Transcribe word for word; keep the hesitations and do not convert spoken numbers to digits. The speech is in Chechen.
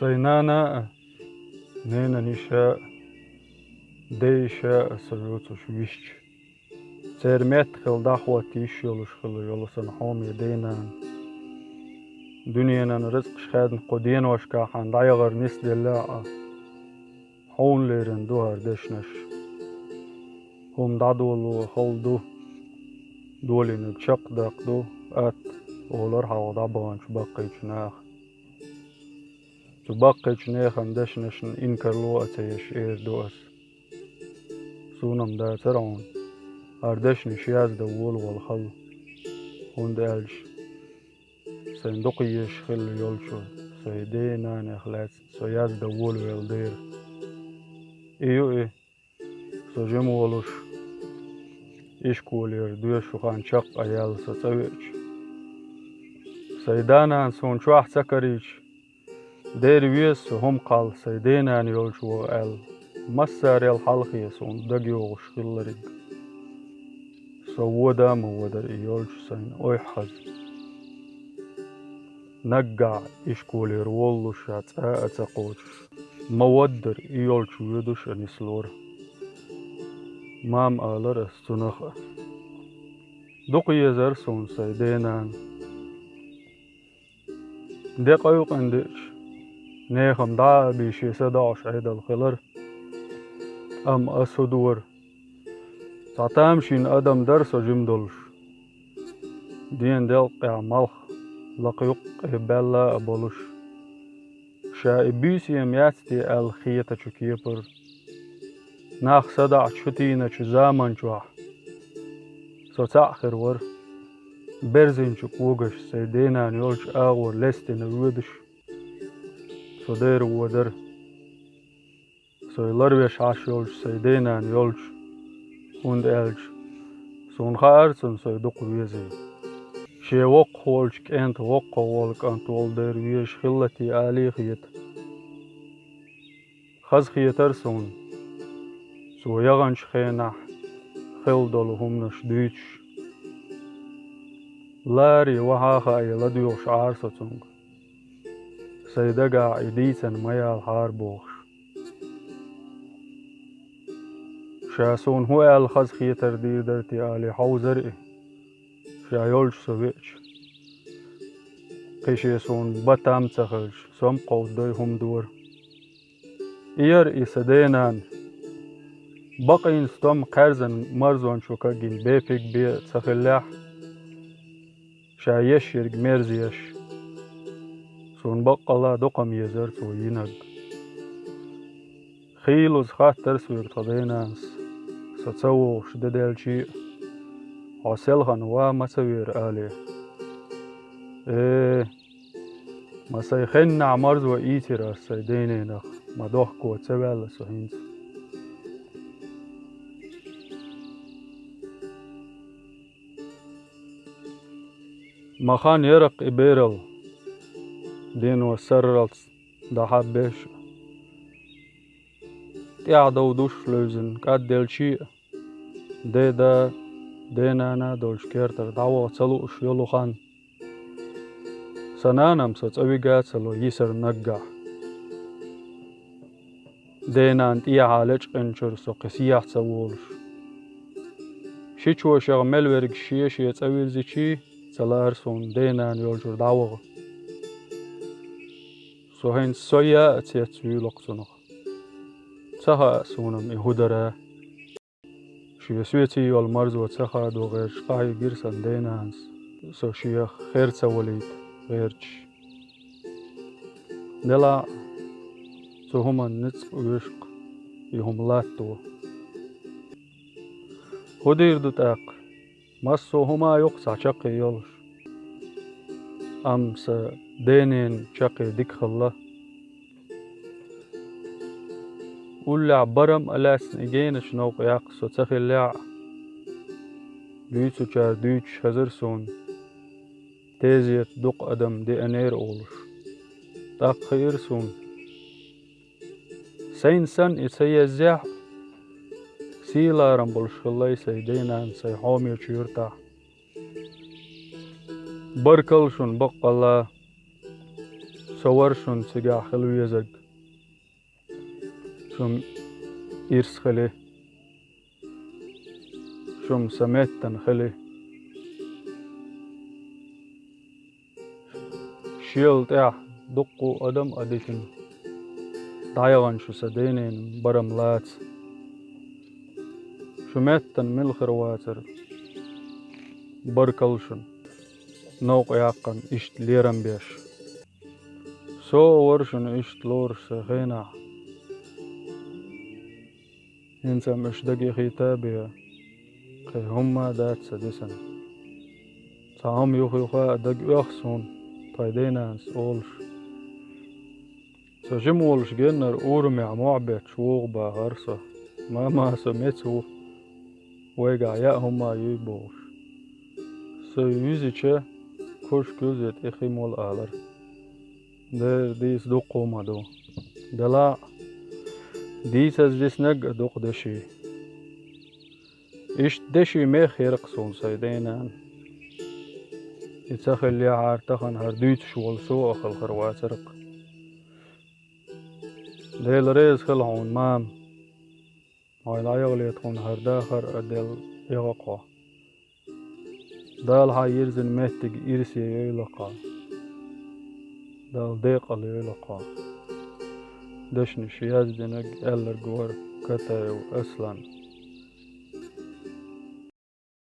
Сайн нана а, ненан йиша а, даь йиша а со йоцуш висча, церан метта хила дӀахӀотта йиш йолуш хилла йолу сан хьоме дай-нана. Дуьненан рицкъаш хаьдна кху деношкахь хьан дӀаяхар нисделлехь а, хьуна лерина ду хӀара дешнаш. ХӀума дӀадоло хала ду, долийнарг чекхдаккха ду, атта олура хьалха дӀабаханчу баккхийчу наха. Цу баккхийчу нехан дешнашна инкарло а ца еш, эр ду ас. Суна-м дацара хьуна хӀара дешнаш яздан волавала хала, хӀунда аьлча сайн дукха езаш хилла йолчу сайн ден-нанех лаьцна со яздан волавелла дера. И ю и, со жима волуш, ишколера доьшучу хан чекх а яьлла со цӀа веача. Сайн да-нана суна чохь ца карийча, дера веза со хӀума кхалла сайн ден-нана йолчу ваха аьлла, массарел хьалхе суна дагайогӀуш хиллариг. Со вода а ма водара и йолчу сайна ойхьаза. Наггахь ишколера воллуш ша цкъа а ца кхочуш, ма воддара и йолчу воьдуш а нислора. Мама алара ас цунах а. Дукха езара суна сайн ден-нана. Де къевкъина деача, нехан дӀа а бий шен са доӀуш Ӏедал хилара. Амма ас хӀун дора? Цхьа тамашийна адам дара со жима долуш. Ден делкъехь малх лакха юккъе баьлла а болуш, ша и буьйса ма яц те аьлла хетачу кепара. Нах садаӀа чу тийначу заман чохь со цхьаъ хир вара, берзинчу когашца сайн ден-нана йолчу агӀор лестина воьдуш, со дера водара. Со и ларвеш Ӏаш йолчу сайн ден-нана йолчу, хӀунда аьлча суна хаьара цунна со и дукха везий. Шен воккхах волчу кӀентан воккхах волу кӀант волу дера везаш хилла те алий а хета. Хаза хетара суна цо яханчу хенахь хилла долу хӀуманаш дуьйцуш. Ларе вахьа а хаий ладоьгӀуш Ӏара со цуьнга, сайн дагахь и дийцина ма ялахьара бохуш. Ша суна хӀун аьлла хаза хетар дийр дара те алий хьовзара и, ша йолчу со веача. Кхин шен суна батам а ца хилча, со-м кховдадой хӀума дора. И яра и сан ден-нана. Бакъйина стом кхаьрзина марзончо кагйина бепиг бен а ца хиллехь, ша еш ерг мерза еш. Суна баккъалла дукха-м езара цо йинарг. Хийлаза хаттара соьга тхан ден-нанас, со ца вогӀуш де делчий а, хьо селхана ван ма ца вера алий. Э, ма сайн хеннахь марзо ийцира ас сайн ден-ненах, ма дохко ца ваьлла со хӀинца. Ма хан яра-кх и бералла, дено сарралц дӀахьаббеш а, тӀаьхьа дов душ левзина кӀадделчий а, деда, ден-нана долчу кертара дӀаваха ца лууш йолу хан. Сан нана-м со цӀа вига а ца ло йисар наггахь. Ден-нана тӀехьа лечкъинчуьра со кхин сехьа ца волуш. Шичо шех мел верг шен-шен цӀа вирзичий, ца лаара суна ден-нана йолчуьра дӀаваха. Со хӀинца со яа а цецвуьйлу-кх цунах. Ца хаьа суна-м и хӀун дара. Шен соьций йолу марзо ца хадо гӀерташ къахьийгира сан ден-нанас, со шех хер ца валийта гӀерташ. Делахь а, цу хӀуманна ницкъ оьшу-кх и хӀума латто. ХӀун дийр ду тӀаккха? Массо а хӀума а ю-кх цхьа чаккхе йолуш. Амма сан ден-ненан чаккхе дика хилла. Уллехь барам а лаьцна и геначу новкъа яккха со ца хиллехь а, дуьйцучара дуьйцуш хезара суна, тезета дукха адам деанера олуш. ТӀаккха хиира суна, сайна санна и ца еззехь а, сий-ларам болуш хилла сайн ден-нана сайн хьомечу юьртахь. Баркалла шуна баккъалла, Со вар шуна цигахь хила везарг. Шун ирс хили. Шун са меттана хили. Шел тӀехь дуккха адам а дитина, дӀаяхана шу сан дайнена барам лаца. Шу меттана мила хир вацара, баркалла шуна, новкъа яьккхина иштта лерам беш. Со а вар шуна иштта лоруш сан хенахь. ХӀинца-м уьш дагахь хета а бен, кхин хӀумма а дац сан дисина. Цхьа хӀума юха-юха а дага оьху суна, тхайн дайнанас олуш. Со жима волуш геннара урамехь мохь бетташ вогӀу бахара со. Мама, со меца ву, вайгахь яа хӀумма а юй бохуш. Со юьзича, куш куьлзе тӀе хи молу алара. Дера дийца дуккха хӀума ду. Делахь а, дийцаза диснарг а дукха деши. Иштта деши мех яра-кх суна сайн дайнана. И ца хиллехьара, тахана хӀара дуьйцуш волу со а хала хир вацара-кх. Дела реза хила хьуна, мама. Хьо дӀаяхале тхуна хӀара дахар а делла яха-кх хьо. Дала хьан йирзина меттиг ирсе йойла-кх хьан. Дала декъала йойла-кх хьан. Дешнаш яздинарг, аьлларг вара Катаев Аслан.